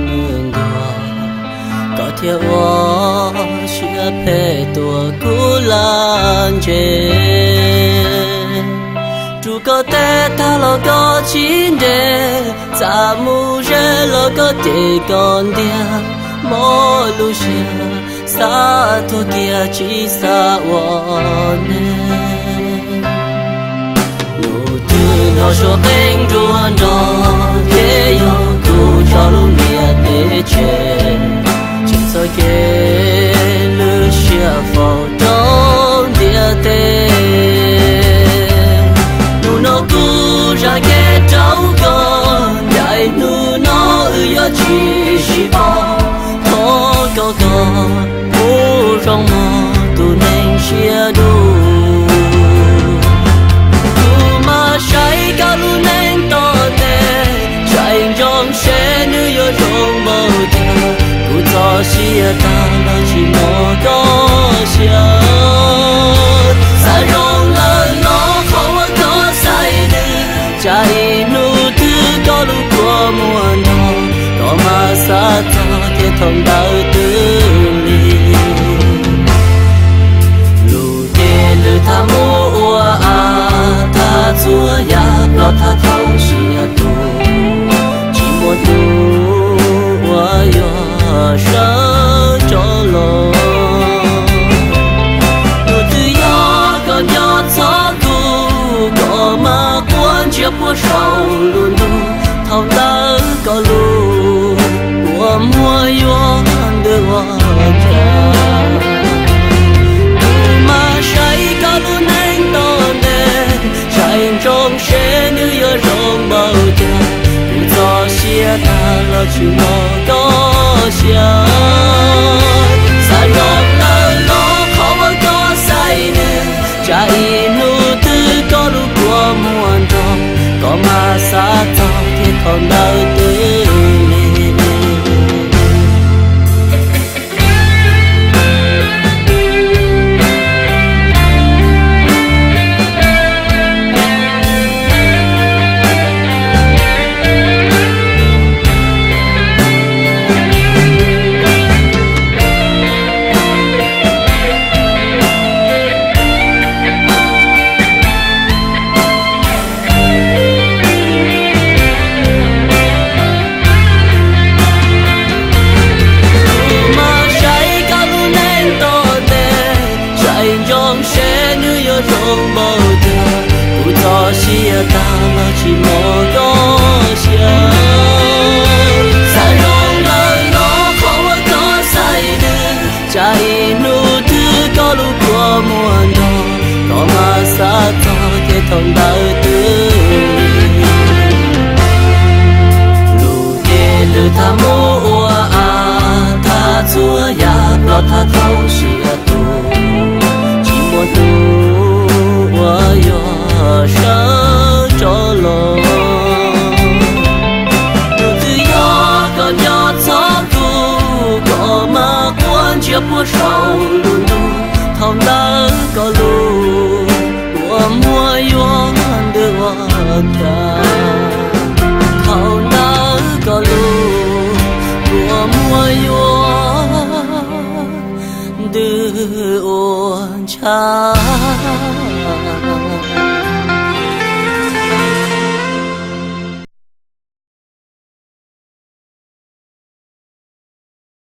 ntuag, koj thiaj ua siab phem tua kuv laj ntse. Rub koj tes tag los koj tsis nres, txaj mus ze los koj cem koj ntiag, mob lub siab xav tuag kiag tsis xav ua neeg. Nus twg nrog suab qeej nruab nrog, ces yog kuv tso lub ntiaj teb tseg, tsis txoj kev lwj siab faus rau ntiaj teb. Hnub no kuv zam kev rau koj, ncaim hnub no wb yuav tsis sib pom. Thov koj kom kuv zoo mog tus neeg siab dub. Kuv mas saib koj lub neej tom ntej, saib ntsoov seb nws yuav zoo npaum cas. Kuv txoj sia tag los tsis mloog koj siab, xav zoo lawm los qhov uas koj xaiv nws. Tsam ib hnub twg koj lub kua muag nrog, koj mas xav txog thiab thaum ntawd twb lig. Lus ces lwm thaj mus ua a, thaj txhua yam ploj thaj thaum siab tuag, tsis muaj tus uas yuav sawv rov los. Tus twg yog koj nco txog kuv, koj mas quaj ntsiag puag saum lub ntuj, thaum ntawd koj lub kua muag yuav ntws ua cas. Kuv mas saib koj lub neej tom ntej, saib ntsoov seb nws yuav zoo npaum cas. Kuv txoj sia tag los tsis mloog koj siab, xav zoo lawm los qhov uas koj xaiv nws. Tsam ib hnub twg koj lub kua muag nrog, koj mas xav txog thiab thaum ntawd twb lig. Kuv mas saib koj lub neej tom ntej, saib ntsoov seb nws yuav zoo npaum cas. Kuv txoj sia tag los tsis mloog koj siab, xav zoo lawm los qhov uas koj xaiv nws. Tsam ib hnub twg koj lub kua muag nrog, koj mas xav txog thiab thaum ntawd twb lig. Lus ces lwm thaj mus ua a, thaj txhua yam ploj thaj thaum siab tuag, tsis muaj tus uas yuav sawv rov los. Tus twg yog koj nco txog kuv, koj mas quaj ntsiag puag saum lub ntuj, thaum ntawd koj lub kua muag yuav ntws ua cas. Thaum ntawd koj lub kua muag yuav ntws ua cas.